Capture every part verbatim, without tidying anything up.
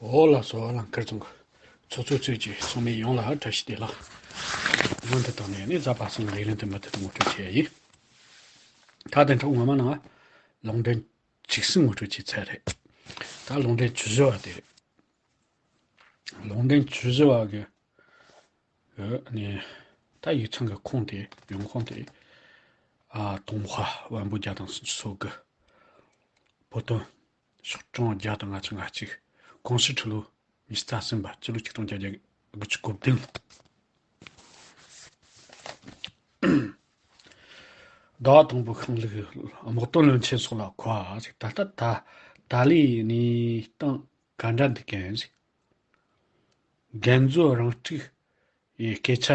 འོ་ལགས་སོ། ལགས་ཁར་ཚང་གི་ཚོགས་གཙོ་གཙོས་ཀྱི་ཚོགས་མི་ཡོངས་ལ་བཀྲ་ཤིས་བདེ་ལེགས། སྔོན་དུ་བཏང་ནས་ནི་གཟའ་པ་སངས་ལས་རིམ་དུ་མུ་མཐུད་དུ་ངོ་སྤྲོད་བྱས་ཡིན། ད་དེ་འཕྲོ་སྔོན་མ་ནང་ལུང་འདྲེན་བཅུ་གསུམ་ངོ་སྤྲོད་བྱས་ཚར་རེད། ད་ལུང་འདྲེན་བཅུ་བཞི་བ་དེ་རེད། ལུང་འདྲེན་བཅུ་བཞི་བ་གི་ནི་ད་ཡིག་ཚང་གི་ཁོངས་དེ་ཡོང་ཁུངས་དེ། ཨ། ཏུང་ཧྭ་བན་པོ་བརྒྱ་དང་སུམ་ཅུ་སོ་དགུ། བོད་དོན་ཤོག་གྲངས་བརྒྱ་དང་ལྔ་བཅུ་ང་གཅིག། ཀོང་ཞི་ཁྲི་ལོ་ཉི་ཤུ་རྩ་གསུམ་པ། སྤྱི་ལོ་ཆིག་སྟོང་བརྒྱད་བརྒྱ་དགུ་བཅུ་གོ་བདུན། ཟླ་བ་དང་པོའི་ཤིང་ལུག་དམག་དོན་བློན་ཆེན་སོགས་ལ་གོ་བ་ཞིག། ད་ལྟ་ད་ད་ལོའི་གནས་སྟངས་ག་འདྲ་འདུག་གམ་ཞིག། རྒྱ་མཚོ་རང་སྤྲུགས་ཡི་སྐད་ཆ་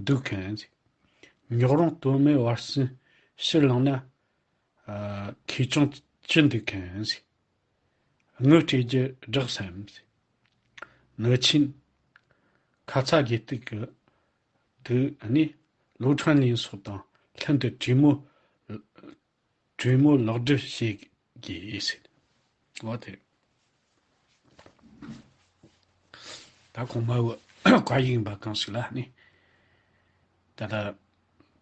འདུག་གམ་ཞིག། ཉོག་རོང་སྟོད་སྨད་བར་གསུམ་ཕྱིར་ལངས་ན། ཨ། ཁེ་གྱོང་ཅི་འདུག་གམ་ཞིག། དངུལ་སྤྲད་རྒྱུ་དྲག་བསམ་ཞིག། ནུབ་ཆིངས་ཁ་ཚ་དགོས་གཏུག་གི་དུས་ནི་ལོ་ཁྲང་ལིན་སོགས་དང་ལྷན་དུ་གྲོས་མོལ་གྲོས་མོལ་ལེགས་འགྲུབ་བྱེད་དགོས་ཟེར། འོ་དེ། ད་གོང་མ་བོ་བཀའ་ཡིག་ཡིན་པ་གང་ཞིག་ལ་ནི། ད་ད་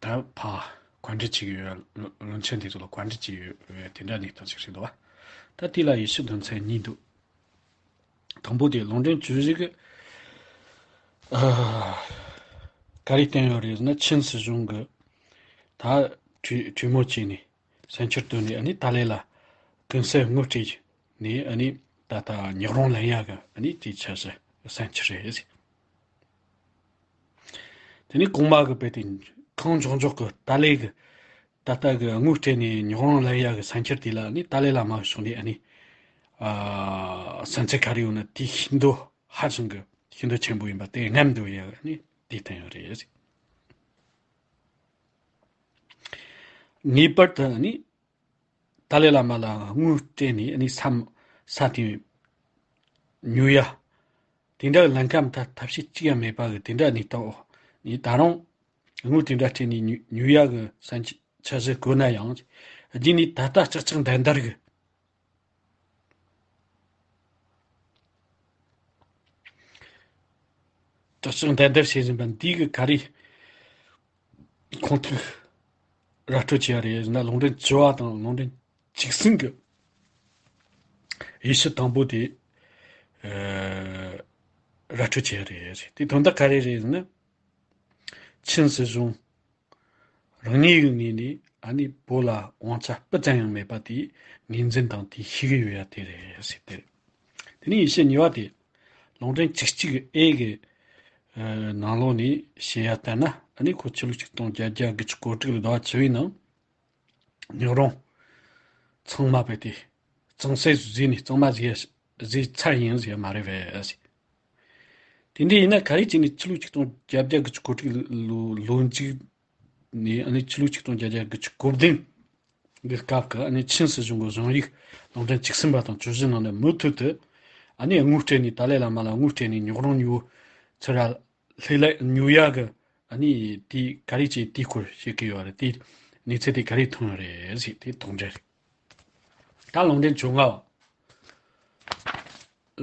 ད་ཕ་བཀའ་འདྲི་བྱེད་ཀྱི་ཡོད། བློན་ཆེན་དེ་ཚོ་ལ་བཀའ་འདྲི་བྱེད་ཡོད་པའི་དེ་འདྲ་གནས་སྟངས་ཤིག་རེད་འདུག་བ། ད་དེ་ལ་ཡེ་ཤུ་དོན་ཚན་གཉིས་འདུག། དང་པོ་དེ་ལུང་འདྲེན་བཅུ་བཞི་གི། ཨ། ག་རེ་བསྟན་ཡོད་རེད་ཟེར་ན། ཆིན་སྲིད་གཞུང་གི་ད་གྲོས་གྲོས་མོལ་བྱས་ནས་བསམ་འཆར་བཏོན་ནས། ཨ་ནི་ཏཱ་ལའི་བླ་གུང་སེང་དངུལ་སྤྲད་ནས། ཨ་ནི་ད་ལྟ་ཉོག་རོང་ལེན་ཡག་གི་ཨ་ནི་དེའི་ཆ་ཞིག་བསམ་འཆར་རེད། དེ་ནས་གོང་མ་གི་དཔེ་དེ་གང་མགྱོགས་མགྱོགས་ཀྱི་ཏཱ་ལའི་གི་ད་ལྟ་གི་དངུལ་སྤྲད་ནས་ཉོག་རོང་ལེན་ཡག་གི་བསམ་འཆར་དེ་ལ་ནི་ཏཱ་ལའི་བླ་མ་ཕྱོགས་ནས་ཨ་ནི། ཨ། བསམ་ཚུལ་ག་རེ་ཡོད་ན། དེ་ཤིན་ཏུ་ཧ་ཅང་གི་ཤིན་ཏུ་ཆེན་པོ་ཡིན་པ་དེ་སྙམ་དུ་ཡང་ནི་དེ་བསྟན་ཡོད་རེད། ངེས་པར་དུ་ནི་ཏཱ་ལའི་བླ་མ་ལ་དངུལ་སྤྲད་ནས་ནི་ས་ས་དེ་ཉོ་ཡ། དེ་འདྲ་ལམ་ཁ་མཐའ་ཐབས་ཤེས་གཅིག་ཀྱང་མེད་པ་གི་དེ་འདྲ་གནས་སྟངས་འོག་ནས། ད་རུང་དངུལ་དེ་འདྲ་སྤྲད་ནས་ཉོ་ཉོ་ཡ་གི་བསམ་འཆར་ཞིག་བཀོད་ན་ཡང་། རྗེས་ནས་ད་ལྟ་ཅག་ཅག་འདར་འདར་གི། ཅག་ཅག་འདར་འདར་བྱེད་བཞིན་པ་འདི་གི་ག་རེ་ཁུངས་ཐུག་ར་སྤྲོད་བྱས་རེད་ཟེར་ན། ལུང་འདྲེན་བཅུ་བ་དང་ལུང་འདྲེན་བཅུ་གསུམ་གི་དབྱེ་ཞིབ་དང་པོ་དེ། ཨ། ར་སྤྲོད་བྱས་རེད། དེ་དོན་དག་ག་རེ་རེད་ཟེར་ན། ཆིན་སྲིད་གཞུང་རང་ཉིད་ཀྱི་ངོས་ནས་ཨ་ནི་བོད་ལ་དབང་ཆ་སྤུ་ཙམ་ཡང་མེད་པ་དེ་ངོས་འཛིན་དང་དེ་ཤེས་ཀྱི་ཡོད་ཡ་དེ་རེད་ཟེར་ཏེ། དེ་ནས་དབྱེ་ཞིབ་གཉིས་པ་དེ་ལུང་འདྲེན་བཅུ་གཅིག་གི་ཨེ་གི་ནང་ལོགས་ནས་བཤད་ཡ་ལྟར་ན། ཨ་ནི་ཁོ་ཕྱི་ལོ་ཆིག་སྟོང་བརྒྱད་བརྒྱ་དགུ་བཅུ་གོ་དྲུག་ལོའི་ཟླ་བ་བཅུ་པའི་ནང་ཉོག་རོང་ཚང་མ་བས་ཏེ་གཙང་སེལ་བཟོས་ནས་གཙང་མ་བཟོས་བཟོས་ཚར་ཡིན་ཟེར་མ་རེད་པས། དེ་འདྲ་ཡིན་ན་ག་རེ་བྱས་ནས་ཕྱི་ལོ་ཆིག་སྟོང་བརྒྱད་བརྒྱ་དགུ་བཅུ་གོ་དྲུག་ལོ་ལོ་མཇུག་ནས་ཨ་ནི་ཕྱི་ལོ་ཆིག་སྟོང་བརྒྱད་བརྒྱ་དགུ་བཅུ་གོ་བདུན་གི་སྐབས་ཀྱི་ཨ་ནི་ཆིན་སྲིད་གཞུང་གི་གཞུང་ཡིག་ལུང་འདྲེན་བཅུ་གསུམ་པ་དང་བཅུ་བཞི་ནང་ནས་མུ་མཐུད་དུ་ཨ་ནི་དངུལ་སྤྲད་ནས། ཏཱ་ལའི་བླ་མ་ལ་དངུལ་སྤྲད་ནས་ཉོག་རོང་ཉོ་ཚུར་ར་ལྷུག་ལ་ཉོ་ཡག་གི་ཨ་ནི་དེ་ག་རེ་བྱས། དེའི་སྐོར་བཤད་ཀྱི་ཡོད་རེད། དེ་གནས་ཚུལ་དེ་ག་རེ་ཐོན་རེད་ཟེར། དེ་དོན་འགྲེལ་རེད། ད་ལུང་འདྲེན་བཅོ་ལྔ་བ།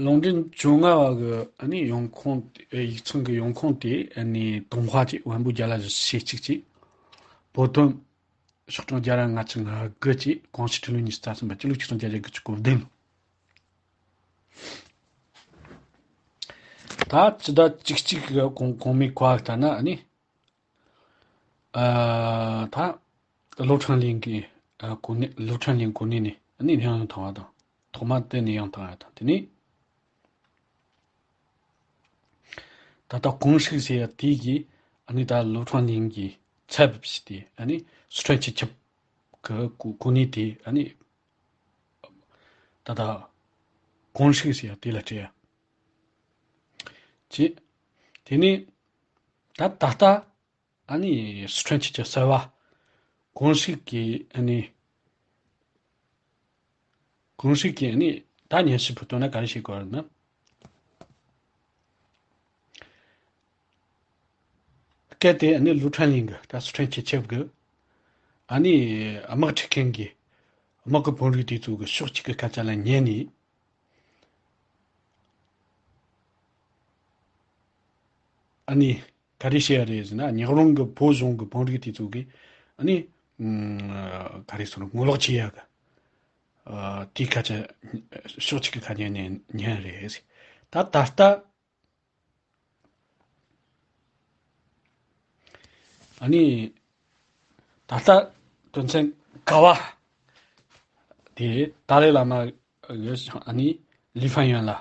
ལུང་འདྲེན་བཅོ་ལྔ་བ་གི་ཨ་ནི་ཡོང་ཁུངས་དེ། ཡིག་ཚང་གི་ཡོང་ཁུངས་དེ་ཨ་ནི་ཏུང་ཧྭ་བཅས་བན་པོ་རྒྱ་ལ་བཞི་ཞེ་གཅིག་བཅས། བོད་དོན་ཤོག་གྲངས་བརྒྱ་དང་ལྔ་བཅུ་ང་དགུ་བཅས། ཀོང་ཞི་ཁྲི་ལོ་ཉི་ཤུ་རྩ་གསུམ་པ། སྤྱི་ལོ་ཆིག་སྟོང་བརྒྱད་བརྒྱ་དགུ་བཅུ་གོ་བདུན། ད་སྤྱི་ཟླ་བཅུ་གཅིག་གི་གོང་གོང་མའི་བཀའ་ལྟར་ན་ཨ་ནི། ཨ། ད་ལོ་ཁྲང་ལིན་གྱི་ཨ་གོ་གནས། ལོ་ཁྲང་ལིན་གོ་གནས་ནས་ཨ་ནི་ཡང་ཡང་ཐང་བ་དང་། ཐོག་མ་དེ་ནས་ཡང་ཐང་བ་དང་། དེ་ནས་ད་ལྟ་ཀོང་ཧྲིག་ཟེར་ཡ་དེ་གིས་ཨ་ནི་ད་ལོ་ཁྲང་ལིན་གྱི་ཚབ་བྱས་ཏེ་ཨ་ནི་སི་ཁྲོན་སྤྱི་ཁྱབ་ཀྱི་གོ་གོ་གནས་དེ་ཨ་ནི་ད་ལྟ་ཀོང་ཧྲིག་ཟེར་ཡ་དེ་ལ་སྤྲད་ཡ་བྱས། དེ་ནས་ད་ད་ལྟ་ཨ་ནི་སི་ཁྲོན་སྤྱི་ཁྱབ་གསར་བ་ཀོང་ཧྲིག་གི་ཨ་ནི་ཀོང་ཧྲིག་གི་ཨ་ནི་ད་སྙན་ཞུ་ཕུལ་དོན་ན་ག་རེ་བྱེད་དགོས་རེད་ན། གལ་ཏེ་ཨ་ནི་ལོ་ཁྲང་ལིན་གྱི་ད་སི་ཁྲོན་སྤྱི་ཁྱབ་ཀྱི་ཨ་ནི་དམག་ཁྲིད་མཁན་གྱི་དམག་གི་དཔོན་རིགས་དེ་ཚོ་གི་ཕྱོགས་གཅིག་གི་སྐད་ཆ་ལ་ཉན་ནས། ཨ་ནི་ག་རེ་བཤད་ཡ་རེད་ཟེར་ན། ཉག་རོང་གི་བོད་གཞུང་གི་དཔོན་རིགས་དེ་ཚོ་གིས་ཨ་ནི་ཨ་ག་རེ་ཟེར་ན། ངོ་ལོག་བྱེད་ཡ་གི་ཨ་དེའི་སྐད་ཆ་ཕྱོགས་གཅིག་གི་ཁ་ཉན་ཉན་ཉན་རེད་ཟེར། ད་ད་ལྟ་ཨ་ནི་ད་ལྟ་དོན་ཚན་ཀ་བ་དེ་ཏཱ་ལའི་བླ་མ་གི་ཨ་ནི་ལི་ཧྥན་ཡོན་ལ།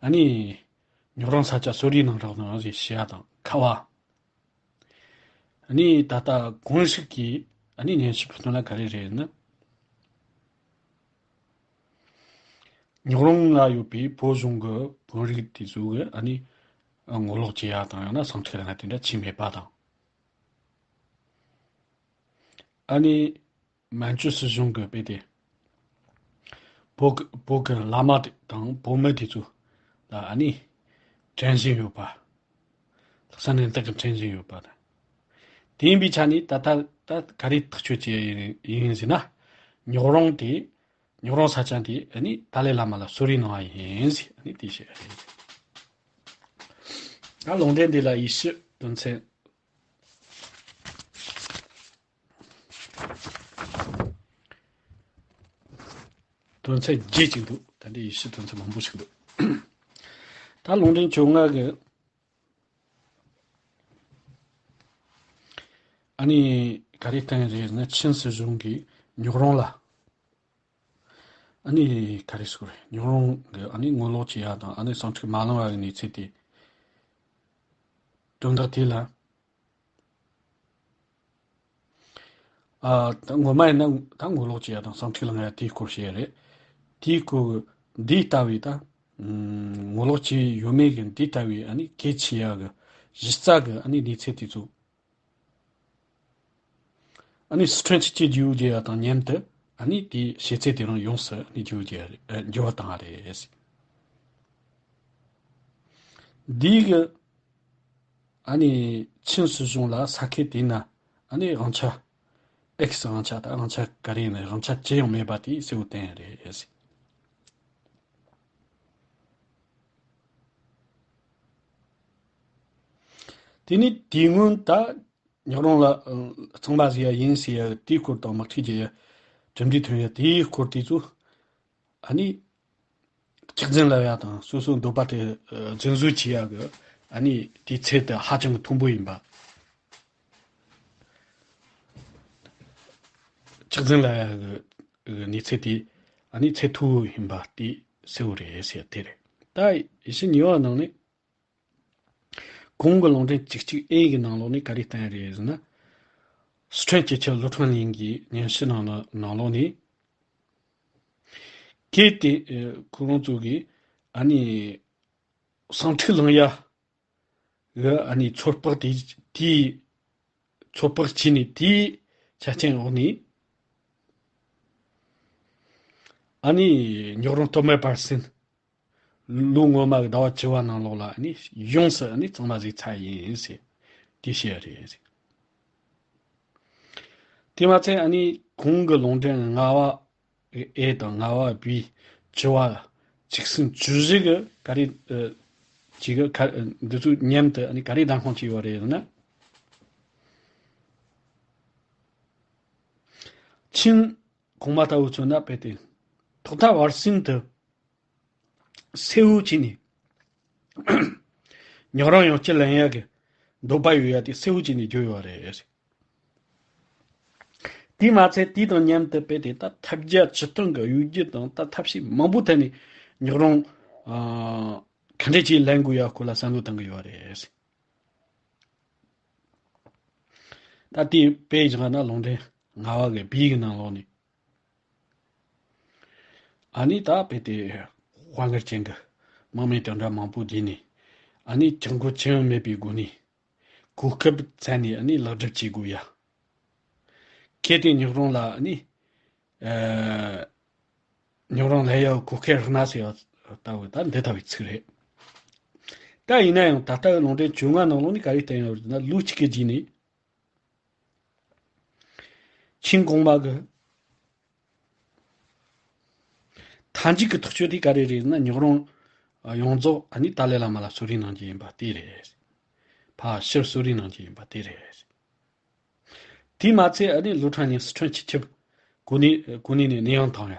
ཨ་ནི་ཉག་རོང་ས་ཆ་གསོ་རིག་གནང་རོགས་གནང་ཞེས་ཞུ་ཡ་དང་། ཁ་བ། ཨ་ནི་ད་ལྟ་གོང་ཞུས་ཀྱི་ཨ་ནི་སྙན་ཞུ་ཕུལ་དོན་ལ་ག་རེ་རེད་ན། ཉག་རོང་ལ་ཡོད་པའི་བོད་གཞུང་གི་དཔོན་རིགས་དེ་ཚོ་གི་ཨ་ནི་ངོ་ལོག་བྱེད་ཡ་དང་། ཡང་ན་སེམས་ཁྲལ་ལ་དེ་འདྲ་བྱས་མེད་པ་དང་། ཨ་ནི་མན་ཇུ་སྲིད་གཞུང་གི་དཔེ་དེ་བོད་ཀྱི་བོད་ཀྱི་བླ་མ་དེ་དང་བོད་མི་དེ་ཚོ་ལ་ཨ་ནི་དྲན་བཞིན་ཡོད་པ། ལྷག་བསམ་རྣམ་དག་གིས་དྲན་བཞིན་ཡོད་པ་དང་། དེ་ཡིན་པའི་ཆ་ནས་ད་ལྟ་ད་ག་རེ་ཐག་གཅོད་བྱས་ཡིན་ཡིན་ཟེར་ན། ཉག་རོང་དེ་ཉག་རོང་ས་ཆ་དེ་ཨ་ནི་ཏཱ་ལའི་བླ་མ་ལ་གསོལ་རས་གནང་བ་ཡིན་ཟེར། ཨ་ནི་དེ་བཤད་རེད། ད་ལུང་འདྲེན་འདི་ལ་ཡེ་ཤུ་དོན་ཚན། དོན་ཚན་བརྒྱད་ཅིག་འདུག་ད་འདི་ཡེ་ཤུ་དོན་ཚན་མང་པོ་ཞིག་འདུག་ད་ལུང་འདྲེན་བཅོ་ལྔ་གི་ཨ་ནི་ག་རེ་བསྟན་རེད་ན། ཆིན་སྲིད་གཞུང་གིས་ཉག་རོང་ལ་ཨ་ནི་ག་རེ་ཟེར་དགོས་རེད། ཉག་རོང་གི་ཨ་ནི་ངོ་ལོག་བྱེད་ཡ་དང་། ཨ་ནི་སེམས་ཁྲལ་མ་ལངས་པ་གི་གནས་ཚུལ་དེ། དོན་དག་དེ་ལ། ཨ་ད་ངོ་མ་ཡིན་ན་ད་ངོ་ལོག་བྱེད་ཡ་དང་སེམས་ཁྲལ་ལངས་ཡ་དེའི་སྐོར་བཤད་ཡ་རེད། དེའི་སྐོར་གྱི་འདི་ལྟ་བུའི་ད་ངོ་ལོག་བྱེད་ཡོད་མེད་ཀྱི་འདི་ལྟ་བུའི་ཨ་ནི་གལ་ཆེ་ཡ་གི་གཞི་རྩ་གི་ཨ་ནི་གནས་ཚུལ་དེ་ཚོ་ཨ་ནི་སི་ཁྲོན་གཅིག་གི་རྒྱུ་རྒྱུ་ཡ་དང་མཉམ་དུ། ཨ་ནི་དེའི་ཤེས་ཚད་དེ་རང་ཡོངས་སུ་ཨ་ནི་རྒྱུ་རྒྱུ་ཡ་རེད། ཨ་འགྱུར་བ་བཏང་བ་རེད། འདི་གི་ཨ་ནི་ཆིན་སྲིད་གཞུང་ལ་ས་ཁུལ་དེ་ན་ཨ་ནི་དབང་ཆ། ཨེག་སི་དབང་ཆ་དང་། དབང་ཆ་ག་རེ་ཡིན་ན་དབང་ཆ་ཅི་ཡང་མེད་པ་དེ་གསལ་བོ་བསྟན་རེད། དེ་ནི་དེ་སྔོན་ད་ཉག་རོང་ལ་ཨ་གཙང་མ་བཟོ་ཡ་ཡིན་ཟེར་ཡ་དེའི་སྐོར་དང་། དམག་འཁྲུག་བརྒྱབ་ཡ་གྲུབ་འབྲས་ཐོན་ཡ་དེའི་སྐོར་དེ་ཚོ་ཨ་ནི་སྐྱག་རྫུན་ལབ་ཡ་དང་། སོ་སོའི་འདོད་པ་དེ་ཨ་རྫུན་བཟོ་བྱེད་ཡ་གི་ཨ་ནི་དེའི་ཚད་དེ་ཧ་ཅང་གི་མཐོན་པོ་ཡིན་པ། སྐྱག་རྫུན་ལབ་ཡ་གི་གནས་ཚུལ་དེ་ཨ་ནི་ཚད་མཐོ་བོ་ཡིན་པ་དེ་གསལ་བོ་རེད་ཟེར་ཡ་དེ་རེད། ད་ཡེ་ཤུ་ཉེས་པ་ནང་ནས་གོང་གི་ལུང་འདྲེན་བཅུ་གཅིག་ཨེ་གི་ནང་ལོགས་ནས་ག་རེ་བསྟན་རེད་ཟེར་ན། སི་ཁྲོན་སྐྱིད་ཆུ་ལོ་ཁྲོན་གླིང་གི་སྙན་ཞུ་ནང་ལ་ནང་ལོགས་ནས། གལ་ཏེ་ཨ་ཁོ་རང་ཚོ་གིས་ཨ་ནི་སེམས་ཁྲལ་ལངས་ཡ་གི་ཨ་ནི་ཚོད་དཔག་དེ་དེའི་ཚོད་དཔག་བྱས་ནས། དེའི་ཆ་རྐྱེན་འོག་ནས་ཨ་ནི་ཉག་རོང་སྟོད་སྨད་བར་གསུམ་ལོ་སྔོན་མ་གི་ཟླ་བ་བཅུ་བ་ནང་ལོགས་ལ་ཨ་ནི་ཡོངས་སུ་ཨ་ནི་གཙང་མ་བཟོས་ཚར་ཡིན་ཟེར། དེ་བཤད་ཡ་རེད། དེ་མ་ཚད་ཨ་ནི་གོང་གི་ལུང་འདྲེན་ལྔ་བ་ཨེ་དང་ལྔ་བ་བི། བཅུ་བ། བཅུ་གསུམ། བཅུ་བཞི་གི་ག་རེ་ཨ་ཅིག་གི་ག་འདི་ཚོ་མཉམ་དུ་ཨ་ནི་ག་རེ་བདམས་ཁོངས་བྱས་ཡོད་རེད་ཟེར་ན། ཆིན་གོང་མ་ལྟ་བུ་མཚོན་ན། དཔེ་དེ་ཐོག་མཐའ་བར་གསུམ་དུ་གསལ་བོ་བྱས་ནས་ཉག་རོང་ཡང་སྤྱི་ལེན་ཡག་གི་འདོད་པ་ཡོད་ཡ་དེ་གསལ་བོ་བྱས་ནས་བརྗོད་ཡོད་རེད། དེས་མ་ཚད་དེ་དང་མཉམ་དུ་དཔེ་དེ་ད་ཐབས་བརྒྱ་ཇུས་སྟོང་གི་གཡོ་སྒྱུ་དང་། ད་ཐབས་ཤེས་མང་པོའི་ཐད་ནས་ཉག་རོང་ཨ་ག་འདྲ་ཅིག་ལེན་དགོས་ཡ་སྐོར་ལ་བསམ་བློ་བཏང་གི་ཡོད་རེད། ད་དེ་དཔེ་བཞག་ན་ལུང་འདྲེན་ལྔ་བ་གི་བི་གི་ནང་ལོགས་ནས། ཨ་ནི་ད་དཔེ་དེ་དཔའ་ངར་ཅན་གྱི་དམག་མི་དེ་འདྲ་མང་པོ་བསྡུས་ནས། ཨ་ནི་ཆག་སྒོ་ཅི་ཡང་མེད་པའི་སྒོ་ནས་གོ་སྐབས་བཙལ་ནས་ཨ་ནི་ལག་སྒྲུབ་བྱེད་དགོས་ཡ། གལ་ཏེ་ཉག་རོང་ལ་ཨ་ནི་ཨ་ཉག་རོང་ལ་ཡ་གོ་སྐབས་རག་ན་ཟེར་བ་ལྟ་བུ་ད་འདི་ལྟ་བུའི་ཚིག་རེད། ད་ཡིན་ན་ཡང་ད་ལྟ་བའི་ལུང་འདྲེན་བཅོ་ལྔ་ནང་ལོགས་ནས་ག་རེ་བསྟན་ཡོད་རེད་ན། ལོ་གཅིག་གི་རྗེས་ནས་ཆིན་གོང་མ་གི་ མཐའ་མཇུག་གི་ཐག་གཅོད་དེ་ག་རེ་རེད་ཟེར་ན། ཉག་རོང་ཡོངས་རྫོགས་ཨ་ནི་ཏཱ་ལའི་བླ་མ་ལ་གསོལ་རས་གནང་རྒྱུ་ཡིན་པ་དེ་རེད། ཕར་ཕྱིར་གསོལ་རས་གནང་རྒྱུ་ཡིན་པ་དེ་རེད། དེས་མ་ཚད་ཨ་ནི་ལོ་ཁྲང་ཉིན་སི་ཁྲོན་སྤྱི་ཁྱབ་གོ་གནས་གོ་གནས་ནས་གནས་དབྱུང་བཏང་ཡ།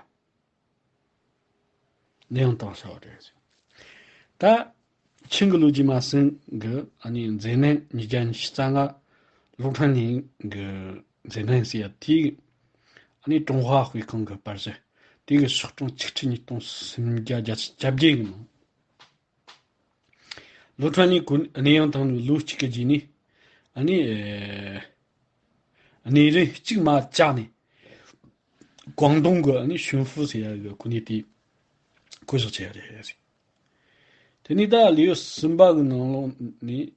གནས་དབྱུང་བཏང་ས་རེད། ད་ཆིང་གི་ལོ་རྗེས་མ་སུན་གི་ཨ་ནི་མཛད་རྣམ་ཉིས་བརྒྱ་ཉི་ཤུ་རྩ་ལྔ། ལོ་ཁྲང་ཉིན་གི་མཛད་རྣམ་ཟེར་ཡ་དེ་ཨ་ནི་ཀྲུང་ཧྭ་དཔེ་ཁང་གི་པར་གཞི་དེ་གི་ཤོག་གྲངས་ཆིག་ཁྲི་ཉིས་སྟོང་སུམ་བརྒྱ་བརྒྱད་ཅུ་གྱ་བརྒྱད་གི་ནང་། ལོ་ཁྲང་ཉིན་གོ་གནས་དབྱུང་བཏང་ནས་ལོ་གཅིག་གི་རྗེས་ནས་ཨ་ནི་ཨེ་གནས་རིམ་གཅིག་མ་བཅག་ནས་ཀོང་ཏུང་གི་ཨ་ནི་ཞུན་ཧྥུ་ཟེར་ཡ་གི་གོ་གནས་དེ་བསྐོ་གཞག་བྱས་ཡ་རེད། དེ་ནས་ད་ལེའུ་གསུམ་པ་གི་ནང་ལོགས་ནས།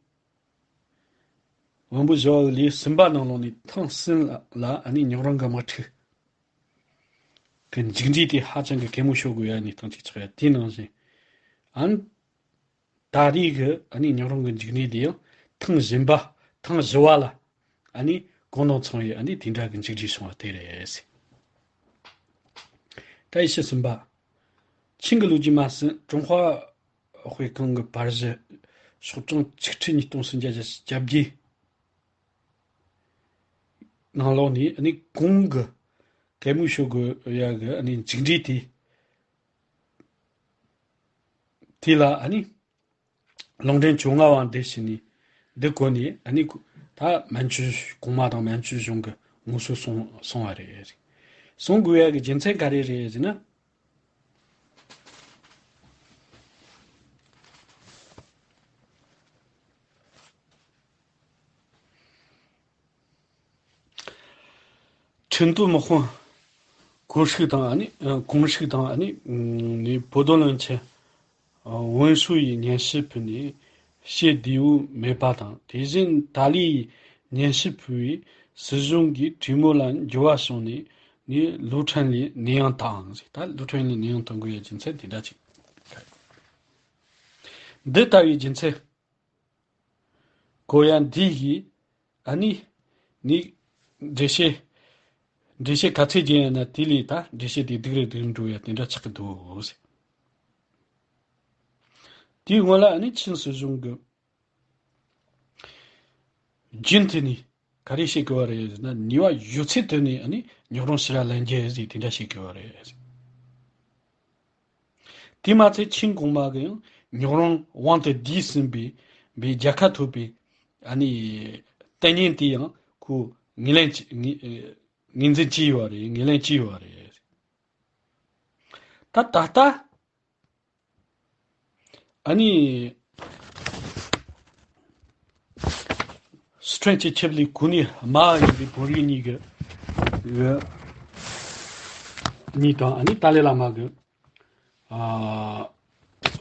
དབོན་པོ་ཞི་བ་གི་ལེའུ་གསུམ་པ་ནང་ལོགས་ནས་ཐེངས་གསུམ་ལ་ཨ་ནི་ཉག་རོང་གི་དམག་འཁྲུག་གི་མཇུག་འབྲས་དེ་ཧ་ཅང་གི་གད་མོ་ཤོར་དགོས་ཡ་གནས་སྟངས་ཅིག་ཆགས་ཡ་དེ་ནང་བཞིན། ཨ་ནི་ད་རེས་ཀྱི་ཨ་ནི་ཉག་རོང་གི་མཇུག་འབྲས་དེ་ཡང་ཐེངས་བཞི་པ་ཐེངས་བཞི་བ་ལ་ཨ་ནི་གོང་དང་མཚུངས་པའི་ཨ་ནི་དེ་འདྲ་གི་མཇུག་འབྲས་བྱུང་བ་དེ་རེད། ད་ཡི་ཤུ་གསུམ་པ། ཆིང་གི་ལོ་རྗེས་མ་སུན་ཀྲུང་ཧྭ་དཔེ་ཁང་གི་པར་གཞི་ཤོག་གྲངས་ཆིག་ཁྲི་ཉིས་སྟོང་སུམ་བརྒྱ་བརྒྱད་ཅུ་གྱ་བརྒྱད་ནང་ལོགས་ནས་ཨ་ནི་གོང་གི་གད་མོ་ཤོར་དགོས་ཡ་གི་ཨ་ནི་མཇུག་འབྲས་དེ་དེ་ལ་ཨ་ནི་ལུང་འདྲེན་བཅོ་ལྔ་པ་འདི་བྱས་ནས་འདི་གོ་ནས་ཨ་ནི་ད་མན་ཇུ་གོང་མ་དང་མན་ཇུ་གཞུང་གི་ངོ་སོ་སོང་སོང་བ་རེད། སོང་དགོས་ཡ་གི་རྒྱུ་མཚན་ག་རེ་རེད་ཟེར་ན། ཁྲིན་ཏུའུ་དམག་དཔུང་ཀོང་ཧྲུའུ་དང་ཨ་ནི་ཨ་ཀོང་ཧྲུའུ་དང་ཨ་ནི་ནི་བོ་དོ་ལོན་ཆེན་ཝུན་ཧྲུའུ་ཡིས་སྙན་ཞུ་ཕུལ་ནས་བྱེད་བདེ་བོ་མེད་པ་དང་། དེ་བཞིན་ཏཱ་ལི་ཡིས་སྙན་ཞུ་ཕུལ་བའི་སྲིད་གཞུང་གི་གྲོས་མོལ་ལ་འགྱུར་བ་བྱུང་ནས་ནི་ལུའུ་ཁྲན་ལི་གནས་དབྱུང་དང་ཟེར། ད་ལུའུ་ཁྲན་ལི་གནས་དབྱུང་གཏོང་དགོས་ཡ་རྒྱུ་མཚན་དེ་འདྲ་ཅིག་འདི་ལྟ་བུའི་རྒྱུ་མཚན། གོ་ཡ་འདི་ཡིས་ཨ་ནི་ནི་འགྲེལ་བཤད་འགྲེལ་བཤད་ག་ཚད་རྒྱག་ཡིན་ན་དེ་ལས་ད་འགྲེལ་བཤད་དེ་སྡུག་རེ་སྡུག་འགྲོ་ཡ་དེ་འདྲ་ཆགས་ཀྱི་འདུག་ཟེར། དེའི་སྔོན་ལ་ཨ་ནི་ཆིན་སྲིད་གཞུང་གི་རྒྱུན་མཐུད་ནས་ག་རེ་བཤད་དགོས་པ་རེད་ཟེར་ན། ནུས་པ་ཡོད་ཚད་བཏོན་ནས་ཨ་ནི་ཉག་རོང་ཕྱིར་ར་ལེན་རྒྱུ་ཟེར་དེ་འདྲ་བཤད་དགོས་པ་རེད། དེ་མ་ཚད་ཆིན་གོང་མ་གི་ཡང་ཉག་རོང་དབང་དུ་བསྡུས་ཟིན་པའི་པའི་རྒྱལ་ཁ་ཐོབ་པའི་ཨ་ནི་ལྟ་ཉན་དེ་ཡང་ཁོ་ངོས་ལེན་བྱེད་ངོས་ངོས་འཛིན་བྱས་ཡོད་རེད། ངོས་ལེན་བྱས་ཡོད་རེད། ད་ད་ལྟ་ཨ་ནི་སི་ཁྲོན་སྤྱི་ཁྱབ་ལས་གོ་གནས་དམའ་བ་ཡིན་པའི་བོད་རིགས་གཉིས་ཀྱི་གཉིས་དང་ཨ་ནི་ཏཱ་ལའི་བླ་མ་གི་ཨ་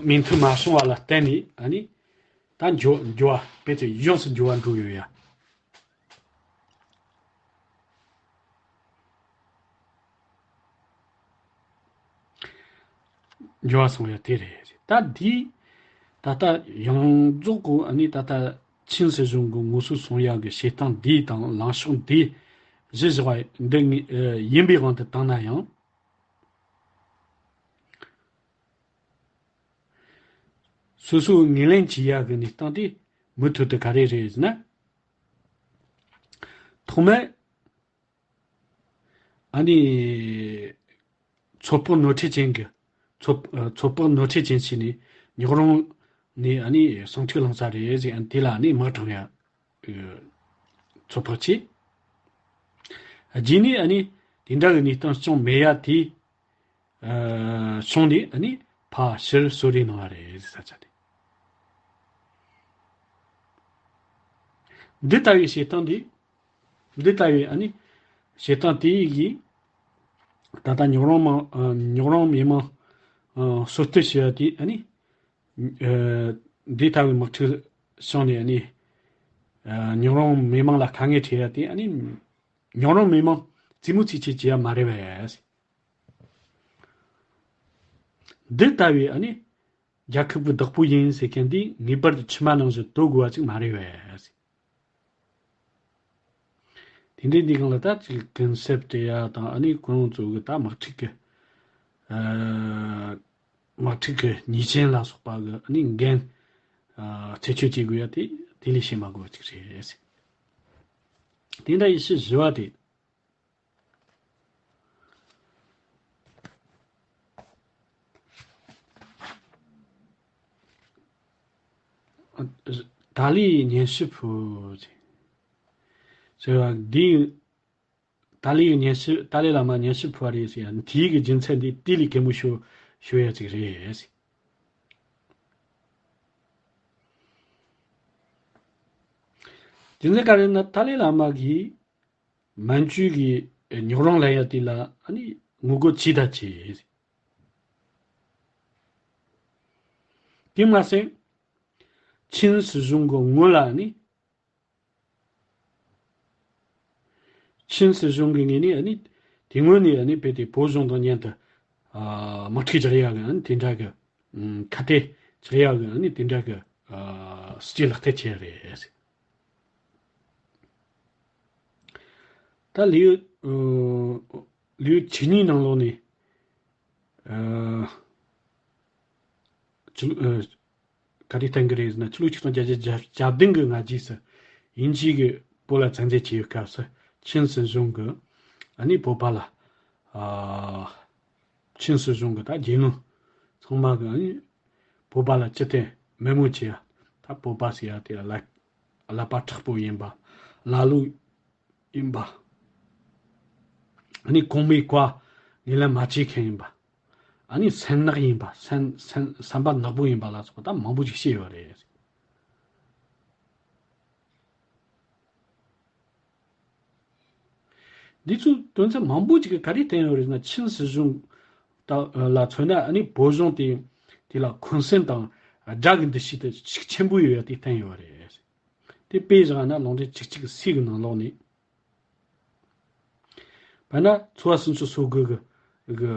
མིང་ཐོ་མ་སོང་བ་ལ་བརྟེན་ནས་ཨ་ནི་ད་འགྱུར་འགྱུར་བ་དཔེ་ཆ་ཡོངས་སུ་འགྱུར་བ་འགྲོ་ཡོད་ཡ། འགྱུར་བ་སོང་ཡ་དེ་རེད། ད་འདི་ད་ལྟ་ཡོངས་རྫོགས་ཀྱི་ཨ་ནི་ད་ལྟ་ཆིན་སྲིད་གཞུང་གི་ངོ་སོ་སོང་ཡ་གི་བྱེད་སྟངས་འདི་དང་ལངས་ཕྱོགས་འདི་གཞི་བཞག་པ་འདི་ངས་ཡིན་པའི་དབང་དུ་བཏང་ན་ཡང་། སོ་སོའི་ངོས་ལེན་བྱེད་ཡག་གི་གནས་སྟངས་དེ་མུ་མཐུད་དུ་ག་རེ་རེད་ཟེར་ན། ཐོག་མར་ཨ་ནི་ཚོད་དཔག་ནོར་འཁྲུལ་ཅན་གྱི་ཚོད་ཚོད་དཔག་ནོར་འཁྲུལ་ཅན་བྱས་ནས་ཉག་རོང་ནས་ཨ་ནི་ཟིང་འཁྲུག་ལངས་ས་རེད་ཟེར། ཨ་ནི་དེ་ལ་ཨ་ནི་དམག་དྲངས་ཡ་ཚོད་དཔག་བྱས། རྗེས་ནས་ཨ་ནི་དེ་འདྲ་གི་གནས་སྟངས་བྱུང་མེད་ཡ་དེ། ཨ་བྱུང་ནས་ཨ་ནི་ཕར་ཕྱིར་གསོལ་རས་གནང་བ་རེད་ཟེར། ས་ཆ་དེ། འདི་ལྟ་བུའི་བྱེད་སྟངས་འདི། འདི་ལྟ་བུའི་ཨ་ནི་བྱེད་སྟངས་དེ་ཡིས་ད་ལྟ་ཉག་རོང་མ་ཨ་ཉག་རོང་མི་མང་ཨ་གསོད་གཏུབ་བྱས་པ་དེ་ཨ་ནི་ཨ་འདི་ལྟ་བུའི་དམག་འཁྲུག་བྱུང་ནས་ཨ་ནི་ཨ་ཉག་རོང་མི་མང་ལ་དཀའ་ངལ་འཕྲད་ཡ་དེ་ཨ་ནི་ཉག་རོང་མི་མང་རྩེད་མོ་རྩེ་བྱེད་ཀྱི་ཡ་མ་རེད་པས། འདི་ལྟ་བུའི་ཨ་ནི་རྒྱལ་ཁབ་ཀྱི་བདག་པོ་ཡིན་ཟེར་མཁན་འདི་ངེས་པར་དུ་ཕྱི་མ་ནང་བཞིན་དོར་དགོས་པ་ཅིག་མ་རེད་པས། དེ་འདྲའི་འདི་སྒང་ལ་ད་ཅིག་གུན་གསབ་སྤྲད་ཡ་དང་ཨ་ནི་ཁོ་རང་ཚོ་གི་ད་དམག་འཁྲུག་གི་ ཨ་དམག་འཁྲུག་གི་ཉེས་ཅན་ལ་སོགས་པ་གི་ཨ་ནི་འགན་ཨ་རྩད་གཅོད་བྱེད་དགོས་ཡ་དེ་དེ་ལས་བྱེད་མ་དགོས་པ་ཅིག་རེད། དེ་འདྲ་ཡི་ཕྱིར་བཞི་བ་དེ། ཏཱ་ལའི་སྙན་ཞུ་ཕུལ། ཟེར་བ་འདི། ཏཱ་ལའི་སྙན་ཞུ། ཏཱ་ལའི་བླ་མ་སྙན་ཞུ་ཕུལ་བ་རེད་ཟེར་ཡ། དེའི་གི་རྒྱུ་མཚན་འདི་དེ་ལས་གད་མོ་ཤོར་ཤོར་ཡ་ཅིག་རེད། རྒྱུ་མཚན་ག་རེ་ན། ཏཱ་ལའི་བླ་མ་གིས་མན་ཇུ་གི་རྙོག་རང་ལ་ཡ་དེ་ལ་ཨ་ནི་ངོ་རྒོལ་བྱས་ད་བྱས། དེ་མ་ཟད་ཆིན་སྲིད་གཞུང་གི་སྔོན་ལ་ནི། ཆིན་སྲིད་གཞུང་གི་ངོས་ནས་ནི། དེ་སྔོན་ནས་ནི་རྦད་དེ་བོད་གཞུང་དང་མཉམ་དུ་ཨ་དམག་འཁྲུག་རྒྱག་ཡག་གི་ནི་དེ་འདྲ་གི་ཁ་གཏད་རྒྱག་ཡག་གི་ནི་དེ་འདྲ་གི་ཨ་སྲིད་ཇུས་ལག་བསྟར་བྱས་རེད། ད་ལེའུ་ཨ་ལེའུ་བཅུ་གཉིས་ནང་ལོགས་ནས། ཨ་ཅི་ཨ་ག་རེ་བསྟན་གི་རེད་ཟེར་ན། ཕྱི་ལོ་ཆིག་སྟོང་བརྒྱད་བརྒྱ་བརྒྱད་ཅུ་གྱ་བདུན་གི་སྔ་རྗེས་སུ་དབྱིན་ཇི་གིས་བོད་ལ་བཙན་འཛུལ་བྱས་པའི་སྐབས་སུ་ཆིན་སྲིད་གཞུང་གིས་ཨ་ནི་བོད་པ་ལ། ཨ་ཆིན་སྲིད་གཞུང་གི་ད་རྒྱལ་ཡོངས་ཚང་མ་གིས་ཨ་ནི་བོད་པ་ལ་ཅི་སྟེ་དམོད་མོ་བྱེད་ཡ། ད་བོད་པ་ཟེར་ཡ་དེ་ཀླད་ཀླད་པ་མཁྲེགས་པོ་ཡིན་པ། ཀླ་ཀློ་ཡིན་པ། ཨ་ནི་གོང་མའི་བཀའ་ངོས་ལེན་མ་བྱེད་མཁན་ཡིན་པ། ཨ་ནི་སེམས་ནག་ཡིན་པ། སེམས་སེམས་བསམ་པ་ནག་པོ་ཡིན་པ་ལ་སོགས་པ་ད་མང་པོ་ཞིག་བཤད་ཡོད་རེད། འདི་ཚོའི་དོན་ཚན་མང་པོ་ཅིག་གིས་ག་རེ་བསྟན་ཡོད་རེད་ན། ཆིན་སྲིད་གཞུང་ད་ལ་མཚོན་ན། ཨ་ནི་བོད་གཞུང་དེ་དེ་ལ་འཁོན་སེམས་དང་དགྲ་གི་འདུ་ཤེས་དེ་ཤུགས་ཆེན་པོ་ཡོད་ཡ་དེ་བསྟན་ཡོད་རེད། དེ་དཔེ་བཞག་ན་ལུང་འདྲེན་བཅུ་གཅིག་གི་སྲས་ཀྱི་ནང་ལོགས་ནས། དཔེར་ན་ཚོ་བ་སུམ་ཅུ་སོ་དགུ་གི་གི་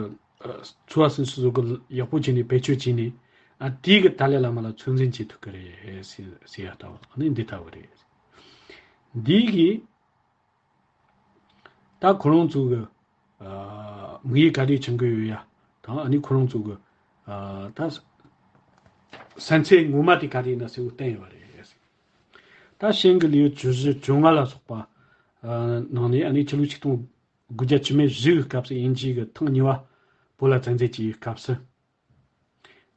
ཨ་ཚོ་བ་སུམ་ཅུ་སོ་དགུ་ཡག་པོ་བྱས་ནས་བེད་སྤྱོད་བྱས་ནས། ཨ་དེ་གིས་ཏཱ་ལའི་བླ་མ་ལ་ཚོད་འཛིན་བྱེད་ཐུབ་ཀྱི་རེད་ཟེར་ཟེར་ཡ་ལྟ་བུ། ཨ་ནི་འདི་ལྟ་བུ་རེད། འདི་གིས་ད་ཁོ་རང་ཚོ་གི་ཨ་དམིགས་ཡུལ་ག་རེ་བྱེད་ཀྱི་ཡོད་ཡ་དང་། ཨ་ནི་ཁོ་རང་ཚོ་གི་ཨ་ད་ས་ཚིགས་ངོ་མ་དེ་ག་རེ་ཡིན་ན་གསལ་བོ་བསྟན་ཡོད་པ་རེད། ད་ཤིང་གི་ལེའུ་བཅུ་བཞི་བཅོ་ལྔ་ལ་སོགས་པ་ཨ་ནང་ནས། ཨ་ནི་ཕྱི་ལོ་ཆིག་སྟོང་དགུ་བརྒྱ་བཅུ་མེད་བཞི་གི་སྐབས་སུ་དབྱིན་ཇི་གིས་ཐེངས་གཉིས་པ་བོད་ལ་བཙན་འཛུལ་བྱས་པའི་སྐབས་སུ།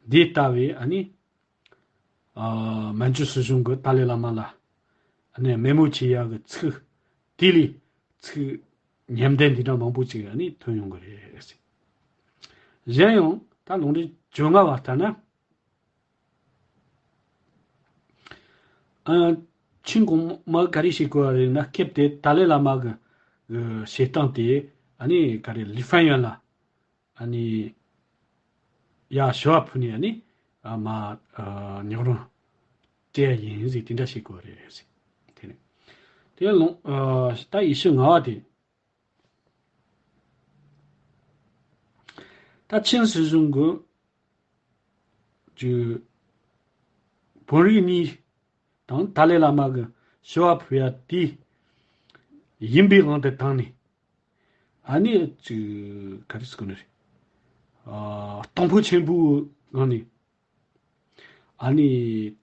འདི་ལྟ་བུའི་ཨ་ནི་ཨ་མན་ཇུ་སྲིད་གཞུང་གིས་ཏཱ་ལའི་བླ་མ་ལ་ཨ་ནི་དམོད་མོ་བྱེད་ཡག་གི་ཚིག་དེ་ལས་ཚིག་ཉམས་ལྡན་འདི་འདྲ་མང་པོ་ཅིག་ཨ་ནི་ཐོན་ཡོང་གི་རེད། གཞན་ཡང་ད་ལུང་འདྲེན་བཅོ་ལྔ་བ་ལྟར་ན། ཨ་ཆིན་གོང་མ་ག་རེ་བྱེད་དགོས་པ་རེད་ན། སྐབས་དེ་ཏཱ་ལའི་བླ་མ་གི་གི་བྱེད་སྟངས་དེ་ཨ་ནི་ག་རེ། ལི་ཧྥན་ཡོན་ལ་ཨ་ནི་ཡར་ཞུ་བ་ཕུལ་ནས། ཨ་ནི་ཨ་མ་ཨ་རྙོག་རང་སྤྲད་ཡ་ཡིན་ཟེར། དེ་འདྲ་བྱེད་དགོས་རེད་ཟེར། དེ་ནས་དེ་ལུང་ཨ་ད་ཡེ་ཤུ་ལྔ་བ་དེ། ད་ཆིན་སྲིད་གཞུང་གི་ཅིག་བོད་རིགས་གཉིས་དང་ཏཱ་ལའི་བླ་མ་གི་ཞུ་བ་ཕུལ་ཡ་དེ་ཡིན་པའི་དབང་དུ་བཏང་ནས། ཨ་ནི་ཅིག་ག་རེ་ཟེར་དགོས་ནི་རེད། ཨ་གཏོང་ཕོད་ཆེན་པོའི་ངང་ནས། ཨ་ནི་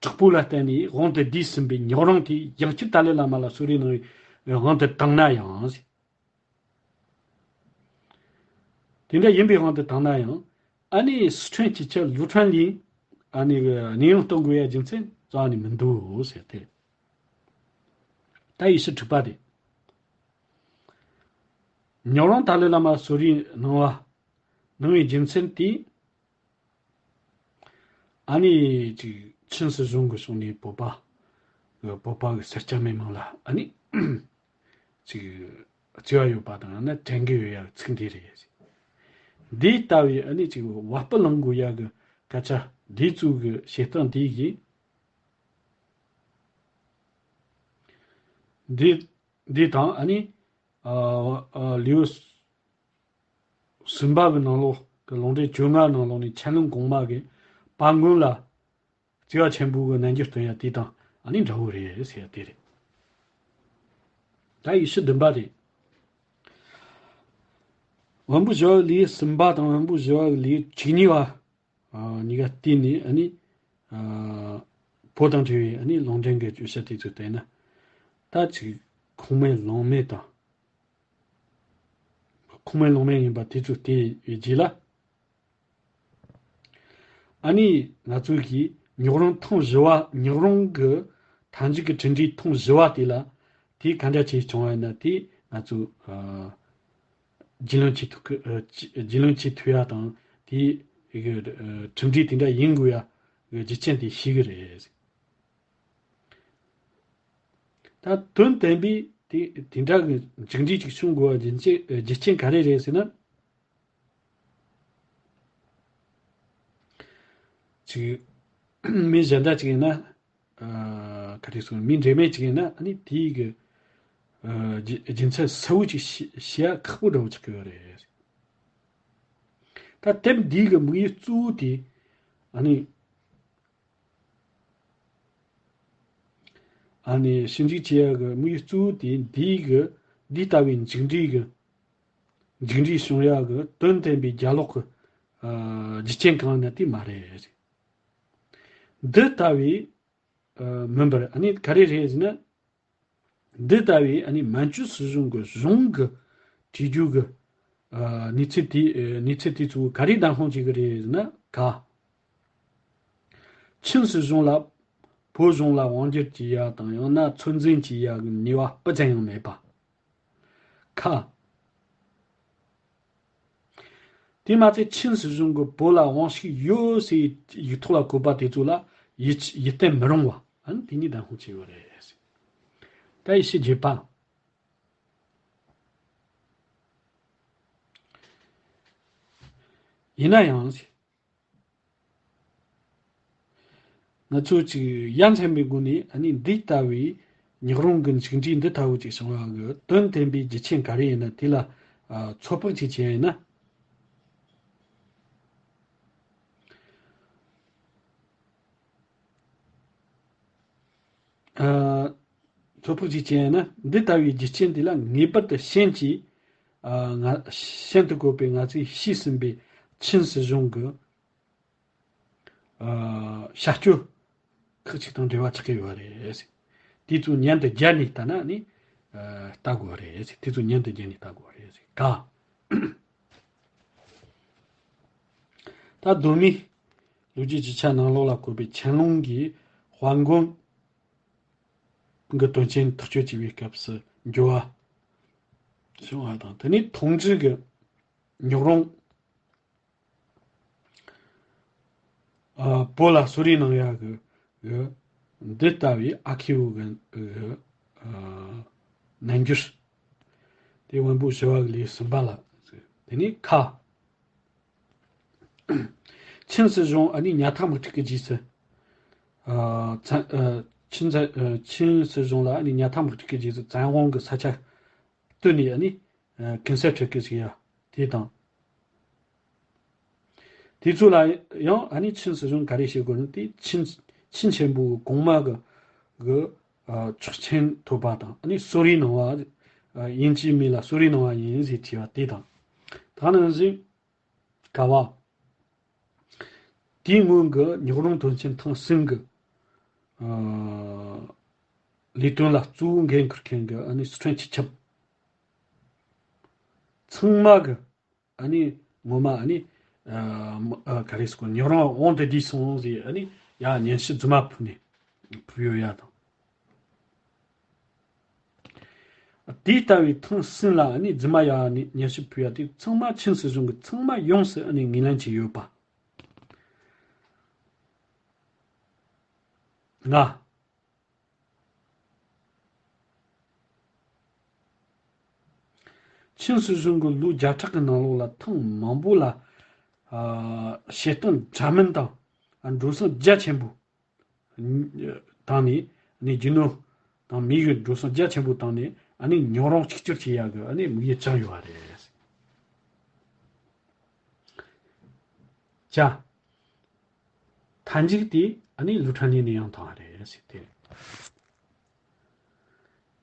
དྲག་པོ་ལ་བརྟེན་ནས་དབང་དུ་བསྡུས་ཟིན་པའི་རྙོག་རང་དེ་ཡང་བསྐྱར་ཏཱ་ལའི་བླ་མ་ལ་གསོལ་རས་གནང་བའི་དབང་དུ་བཏང་ན་ཡང་། དེ་འདྲ་ཡིན་པའི་དབང་དུ་བཏང་ན་ཡང་། ཨ་ནི་སི་ཁྲོན་སྤྱི་ཁྱབ་ལུའུ་ཁྲན་ལིས་ཨ་ནི་གནས་དབྱུང་གཏོང་དགོས་ཡ་རྒྱུ་མཚན་རྩ་བ་ནས་མི་འདུག་ཟེར་ཏེ། ད་ཡེ་ཤུ་དྲུག་པ་དེ། རྙོག་རང་ཏཱ་ལའི་བླ་མ་གསོལ་རས་གནང་བ་གནང་བའི་རྒྱུ་མཚན་དེ། ཨ་ནི་ཅིག་ཆིན་སྲིད་གཞུང་གི་ཕྱོགས་ནས་བོད་པ་བོད་པ་གི་སེར་སྐྱ་མི་མང་ལ་ཨ་ནི་ཅིག་བརྩེ་བ་ཡོད་པ་དང་། ཨ་ནི་དྲན་གི་ཡོད་ཡ་ཚིག་འདི་རེད། འདི་ལྟ་བུའི་ཨ་ནི་ཅིག་བ་སྤུ་ལངས་དགོས་ཡ་གི་སྐད་ཆ་འདི་ཚོ་གི་བཤད་སྟངས་འདི་གིས། འདི་འདི་དང་ཨ་ནི་ཨ་ཨ་ལེའུ་གསུམ་པ་གི་ནང་ལོགས་ཀྱི་ལུང་འདྲེན་བཅོ་ལྔ་ནང་ལོགས་ནས་ཆན་ལུང་གོང་མ་གིས་དཔལ་མགོན་ལ་བརྩེ་བ་ཆེན་པོ་གི་རྣལ་འབྱོར་སྟོན་ཡ་དེ་དང་ཨ་ནི་འདྲ་བོ་རེད་ཟེར་ཡ་དེ་རེད། ད་ཡེ་ཤུ་བདུན་པ་དེ། བམ་པོ་བཞི་བ་ལས་གསུམ་པ་དང་བམ་པོ་བཞི་བ་ལས་བཅུ་གཉིས་པ། ཨ། གཉིས་ཀ་བལྟས་ནས་ཨ་ནི། ཨ། བོད་དང་འབྲེལ་བའི་ཨ་ནི་ལུང་འདྲེན་གྱི་བརྗོད་བྱ་དེ་ཚོ་བལྟས་ན། ད་ཅིག་ཁུངས་མེད་ལུང་མེད་དང་། ཁུངས་མེད་ལུང་མེད་ཡིན་པ་དེ་ཚོ་བལྟས་ཡོད་རྗེས་ལ། ཨ་ནི་ང་ཚོ་གིས་ཉོག་རོང་ཐེངས་བཞི་བ། ཉོག་རོང་གི་མཐའ་མཇུག་གི་གྲུབ་འབྲས་ཐེངས་བཞི་བ་དེ་ལ། དེ་ག་འདྲ་བྱས་བྱུང་བ་ཡིན་ན། དེ་ང་ཚོ། ཨ། རྒྱུས་ལོན་བྱེད་ཐུབ་ཀི། ཨ། རྒྱུས་ལོན་བྱེད་ཐུབ་ཡ་དང་། དེ་གི། ཨ། གྲུབ་འབྲས་དེ་འདྲ་ཡིན་དགོས་ཡ་གི་རྒྱུ་རྐྱེན་དེ་ཤེས་ཀྱི་རེད། ད་དོན་བདེན་པའི་དེ་དེ་འདྲ་གི་མཇུག་འབྲས་ཅིག་བྱུང་དགོས་པ་རྒྱུ་རྐྱེན། རྒྱུ་རྐྱེན་ག་རེ་རེད་ཟེར་ན། ཅིག་མི་གཞན་དག་ཅིག་ཡིན་ན། ཨ། ག་རེ་ཟེར། མི་འབྲེལ་མེད་ཅིག་ཡིན་ན་ཨ་ནི་དེའི་གི། ཨ། རྒྱུ་རྒྱུ་མཚན་གསལ་བོ་ཅིག་ཤེས་ཤེས་ཡ་ཁག་པོ་འདྲ་བོ་ཆགས་ཀྱི་ཡོད་རེད། ད་དེབ་འདིའི་གི་དམིགས་ཡུལ་གཙོ་བོ་དེ། ཨ་ནི། ཨ་ནི་ཞིབ་འཇུག་བྱེད་ཡ་གི་དམིགས་ཡུལ་གཙོ་བོ་དེ་འདིའི་གི། འདི་ལྟ་བུའི་མཇུག་འབྲས་གི། མཇུག་འབྲས་བྱུང་ཡ་གི་དོན་བདེན་པའི་རྒྱ་ལོག་གི། ཨ། རྒྱུ་རྐྱེན་གང་ཡིན་ན་དེ་མ་རེད། འདི་ལྟ་བུའི། ཨ། མིན་པར་ཨ་ནི་ག་རེ་རེད་ཟེར་ན། འདི་ལྟ་བུའི་ཨ་ནི་མན་ཇུ་སྲིད་གཞུང་གི་གཞུང་གི་བྲིས་རྒྱུ་གི། ཨ། གནས་ཚུལ་དེ། ཨ། གནས་ཚུལ་དེ་ཚོ་ག་རེ་བདག་དབང་བྱེད་ཀྱི་རེད་ཟེར་ན། ཀ། ཆིན་སྲིད་གཞུང་ལ། བོད་གཞུང་ལ་དབང་སྒྱུར་བྱེད་ཡ་དང་། ཡང་ན་ཚོད་འཛིན་བྱེད་ཡ་གི་ནུས་པ་སྤུ་ཙམ་ཡང་མེད་པ། ཁ། དེ་མ་ཚད་ཆིན་སྲིད་གཞུང་གིས་བོད་ལ་དབང་ཤུགས་ཡོད་ཟེར་ཡིག་ཐོག་ལ་བཀོད་པ་དེ་ཚོ་ལ་ཡིད་ཡིད་བརྟན་མི་རུང་བ། ཨ་ནི་དེ་གཉིས་བདག་དབང་བྱས་ཡོད་རེད། ད་ཡེ་ཤུ་བརྒྱད་པ། ཡིན་ན་ཡང་། ང་ཚོས་ཅིག་ཡ་མཚན་པའི་སྒོ་ནས་ཨ་ནི་འདི་ལྟ་བུའི་ཉག་རོང་གི་མཇུག་འབྲས་འདི་ལྟ་བུ་ཅིག་བྱུང་བ་གི་དོན་བདེན་པའི་རྒྱུ་རྐྱེན་ག་རེ་ཡིན་ན། དེ་ལ། ཨ། ཚོད་དཔག་ཅིག་བྱས་ཡིན་ན། ཨ། ཚོད་དཔག་ཅིག་བྱས་ཡིན་ན། འདི་ལྟ་བུའི་རྒྱུ་རྐྱེན་དེ་ལ་ངེས་པར་དུ་ཤིན་གྱིས། ཨ། ང་ཤིན་ཏུ་བཀོད་པའི་ང་ཚོས་ཤེས་ཟིན་པའི་ཆིན་སྲིད་གཞུང་གི། ཨ། བྱ་སྤྱོད་ཁག་ཅིག་དང་འབྲེལ་བ་ཆགས་ཀྱི་ཡོད་རེད། དེ་ཚོ་ཉན་དུ་བརྒྱབ་ནས་ལྟ་ན་ནི། ཨ། ལྟ་དགོས་རེད། དེ་ཚོ་ཉན་དུ་བརྒྱབ་ནས་ལྟ་དགོས་རེད། ག། ད་གདོད་མའི་ལོ་རྒྱུས་ཀྱི་ཆ་ནང་ལོགས་ལ་བཀོད་པའི་ཆན་ལུང་གིས་དཔལ་མགོན་གྱི་དོན་ཆེན་ཐག་གཅོད་བྱེད་པའི་སྐབས་སུ་འགྱུར་བ་བྱུང་བ་དང་། དེ་ནས་ཐུང་ཀྲི་གི་ཉག་རོང་། ཨ། བོད་ལ་གསོལ་རས་གནང་ཡག་གི་གི་འདི་ལྟ་བུའི་ཨ་ཁེའུ་གི་གི། ཨ། རྣལ་འབྱོར། དེ་བོན་པོ་ཞི་བ་གི་ལས་གསུམ་པ་ལ། དེ་ནས་ཁ། ཆིན་སྲིད་གཞུང་ཨ་ནི་ཉག་ཐག་དམག་འཁྲུག་གི་རྗེས་སུ། ཨ། བཙན། ཨ། ཆིན་ཚ། ཨ། ཆིན་སྲིད་གཞུང་ལ་ཨ་ནི་ཉག་ཐག་དམག་འཁྲུག་གི་རྗེས་སུ་བཙན་དབང་གི་ས་ཆ་བཏོན་ནས་ཨ་ནི། ཨ། ཀུན་གསལ་ཁྲིད་ཀྱི་ཞིག་ཡ་དེ་དང་། དེ་ཚོ་ལ་ཡང་ཨ་ནི་ཆིན་སྲིད་གཞུང་ག་རེ་བྱེད་དགོས་ན། དེ་ཆིན། ཆིན་ཆེན་པོའི་གོང་མ་གི་གི། ཨ། ཆོག་མཆན་ཐོབ་པ་དང་། ཨ་ནི་གསོལ་རས་གནང་བ། ཨ། དབྱིན་ཇིའི་མི་ལ་གསོལ་རས་གནང་བ་ཡིན་ཟེར་བྲིས་པ་དེ་དང་། ད་ནང་བཞིན་ག་བ། དེའི་སྔོན་གྱི་ཉག་རོང་དོན་ཆེན་ཐེངས་གསུམ་གྱི། ཨ། ལས་དོན་ལ་གཙོ་བོ་འགན་འཁུར་མཁན་གྱི་ཨ་ནི་སི་ཁྲོན་སྤྱི་ཁྱབ་ཚང་མ་གི་ཨ་ནི་ངོ་མ་ཨ་ནི། ཨ། ཨ། ག་རེ་ཟེར་དགོས། ཉག་རོང་དབང་དུ་བསྡུས་སོང་ཟེར་ཨ་ནི་ཡ་སྙན་ཞུ་རྫུན་མ་ཕུལ་ནས་ཕུལ་ཡོད་ཡ་དང་། དེ་ལྟ་བུའི་ཐེངས་གསུམ་ལ་ཨ་ནི་རྫུན་མ་ཡ་ནི་སྙན་ཞུ་ཕུལ་ཡ་དེ་ཚང་མ་ཆིན་སྲིད་གཞུང་གིས་ཚང་མ་ཡོངས་སུ་ཨ་ནི་ངོས་ལེན་བྱས་ཡོད་པ། ལྔ། ཆིན་སྲིད་གཞུང་གིས་ལོ་བརྒྱ་ཕྲག་གི་ནང་ལོགས་ལ་ཐེངས་མང་པོ་ལ། ཨ། བྱེད་སྟངས་འདྲ་མིན་དང་། ཨ། འགྲོ་སོང་རྒྱ་ཆེན་པོ་བཏང་ནས། ཨ་ནི་རྒྱུ་ནོར་དང་མི་ཡི་འགྲོ་སོང་རྒྱ་ཆེན་པོ་བཏང་ནས་ཨ་ནི་ཉག་རོང་གཅིག་གྱུར་བྱེད་ཡག་གི་ཨ་ནི་དམིགས་ཡུལ་བཅངས་ཡོད་པ་རེད། བྱ། མཐའ་མཇུག་དེ་ཨ་ནི་ལུའུ་ཁྲང་ལི་ནས་ཡང་བཏང་བ་རེད་ཟེར་ཏེ།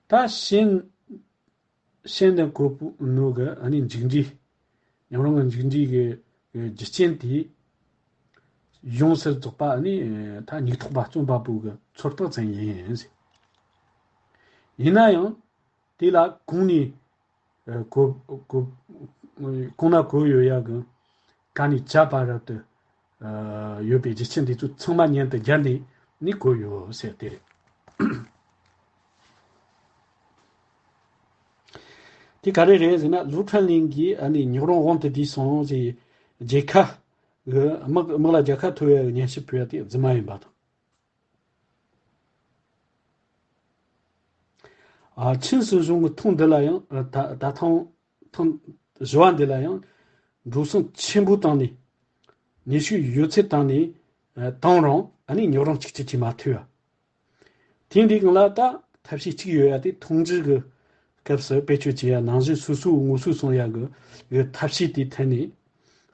ད་ཤིན། ཤིན་ནས་གོ་བུ་ནོ་གི་ཨ་ནི་མཇུག་འབྲས། ཉམས་རུང་གི་མཇུག་འབྲས་ཀྱི་རྒྱུ་རྐྱེན་དེ་ཡོངས་སུ་རྫོགས་པ་ནི་ད་སྙིགས་ཐོག་པ་རྩོམ་པ་པོ་གི་ཚོད་དཔག་ཙམ་ཡིན། ཡིན་ན་ཡང་དེ་ལ་གོང་ནས་གོ་གོ་གོང་ན་གོ་ཡོད་ཡ་གི་ག་ནས་ཇ་བར་དུ་ཡོད་པའི་རྒྱུ་རྐྱེན་དེ་ཚོ་ཚང་མ་མཉམ་དུ་སྦྱར་ནས་ནི་གོ་ཡོད་ཟེར་དེ་རེད། དེ་ག་རེ་རེད་ཟེར་ན། ལུའུ་ཁྲན་ལིན་གྱིས་ཨ་ནི་ཉོག་རོང་དབང་དུ་བསྡུས་སོང་ཞེས་རྒྱལ་ཁ་གི་དམག་དམག་ལ་རྒྱལ་ཁ་ཐོབ་ཡ་གི་སྙན་ཞུ་ཕུལ་ཡ་དེ་རྫུན་མ་ཡིན་པ་དང་། ཨ་ཆིན་སྲིད་གཞུང་གི་ཐེངས་འདི་ལ་ཡང་ད་ད་ཐེངས་ཐེངས་བཞི་བ་འདི་ལ་ཡང་འགྲོ་སོང་ཆེན་པོ་བཏང་ནས། ནུས་ཤུགས་ཡོད་ཚད་བཏང་ནས་བཏང་རུང་ཨ་ནི་ཉོག་རོང་གཅིག་གཅིག་གིས་མ་ཐུབ་ཡ། དེ་འདི་གང་ལ་ད་ཐབས་ཤེས་གཅིག་ཡོད་ཡ་དེ་ཐུང་ཅིག་གི་སྐབས་སུ་བེད་སྤྱོད་བྱེད་ཡ་ནང་བཞིན་སོ་སོའི་ངོ་སོ་སྲུང་ཡ་གི་གི་ཐབས་ཤེས་དེ་འཐེན་ནས་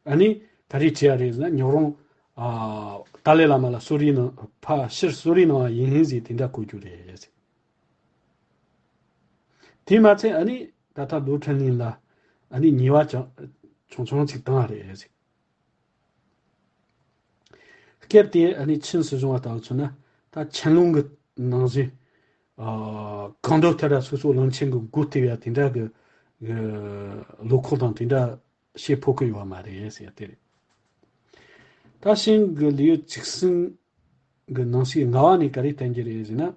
ཨ་ནི་ག་རེ་བྱེད་ཡ་རེད་ཟེར་ན། ཉོག་རོང་ཨ་ཏཱ་ལའི་བླ་མ་ལ་གསོལ་རས་གནང་། ཕར་ཕྱིར་གསོལ་རས་གནང་བ་ཡིན་ཟེར་དེ་འདྲ་གོ་རྒྱུ་རེད་ཟེར། དེས་མ་ཚད་ཨ་ནི་ད་ལྟ་ལུའུ་ཁྲན་ལིན་ལ་ཨ་ནི་ཉེས་པ་ཆུང་ཆུང་ཆུང་ཅིག་བཏང་བ་རེད་ཟེར། སྐབས་དེ་ཨ་ནི་ཆིན་སྲིད་གཞུང་བ་ལྟ་བུ་མཚོན་ན་ད་ཆན་ལུང་གི་ནང་བཞིན་ཨ་གང་འདོད་ལྟར་སོ་སོ་བློན་ཆེན་གྱི་མགོ་བཏེགས་ཡ་དེ་འདྲ་གི་གི་བློ་ཁོག་དང་དེ་འདྲ་བྱེད་ཕོད་ཀྱི་ཡོད་པ་མ་རེད་ཟེར་ཡ་དེ་རེད། ད་ཤིང་གི་ལེའུ་བཅུ་གསུམ་གི་ནང་གསེས་ལྔ་བ་ནས་ག་རེ་བསྟན་གྱི་རེད་ཟེར་ན།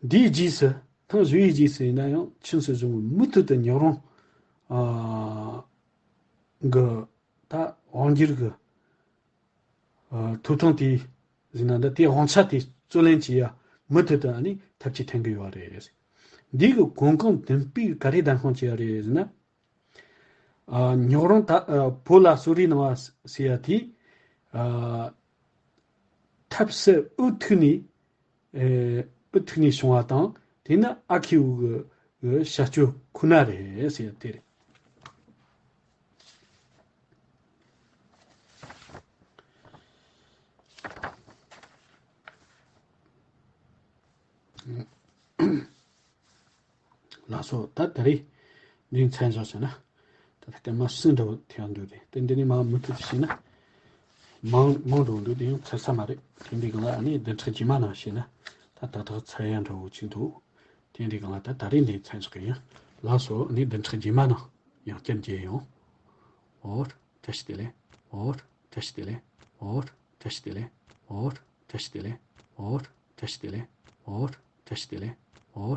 འདིའི་རྗེས་སུ་ཐེངས་བཞི་བའི་རྗེས་སུ་ཡིན་ན་ཡང་ཆིན་སྲིད་གཞུང་གིས་མུ་མཐུད་དུ་ཉོག་རོང་ཨ་གི་ད་དབང་སྒྱུར་གི་ཨ་ཐོབ་ཐང་དེ་ཟེར་ན་འདྲ། དེའི་དབང་ཆ་དེ་རྩོད་ལེན་བྱེད་ཡ་མུ་མཐུད་དུ་ཨ་ནི་ཐབས་ཇུས་འཐེན་གི་ཡོད་རེད། འདི་གི་གོམ་གང་མདུན་སྤོས་ག་རེ་བདམས་ཁོངས་བྱས་ཡོད་རེད་ཟེར་ན། ཨ་ཉོག་རོང་ད་ཨ་བོད་ལ་གསོལ་རས་གནང་བ་ཟེར་ཡ་དེ་ཨ་ཐབས་ཟད་འུ་ཐུག་ནས་ཨེ་འུ་ཐུག་ནས་བྱུང་བ་དང་། དེ་ནི་ཨ་ཁེའུ་གི་གི་བྱ་སྤྱོད་ཁོ་ན་རེད་ཟེར་ཡ་དེ་རེད། ལགས་སོ། ད་ད་རེས་འདི་མཚན་བཞག་བྱས་ན། ད་ལྟ་སྐར་མ་གསུམ་འདྲ་བོ་ཐེབས་འདུག་རེད་དེ། འདི་ནས་མར་མུ་མཐུད་དུ་བྱས་ན་མང་མང་འགྲོ་འདུག་དེ་ཡང་ཚར་ས་མ་རེད། དེ་འདི་གང་ལ་ཨ་ནི་བདུན་ཕྲག་རྗེས་མ་ནང་བྱས་ན་ད་ཏག་ཏག་ཚར་ཡ་འདྲ་བོ་ཅིག་འདུག་དེ་འདི་གང་ལ་ད་ད་རེས་འདི་མཚན་བཞག་གི་ཡིན། ལགས་སོ། ཨ་ནི་བདུན་ཕྲག་རྗེས་མ་ནང་ཡང་བསྐྱར་མཇལ་ཡོང་། འོ། བཀྲ་ཤིས་བདེ་ལེགས། འོ། བཀྲ་ཤིས་བདེ་ལེགས། འོ། བཀྲ་ཤིས་བདེ་ལེགས། འོ། བཀྲ་ཤིས་བདེ་ལེགས། འོ། བཀྲ་ཤིས་བདེ་ལེགས། འོ། བཀྲ་ཤིས་བདེ་ལེགས། འོ།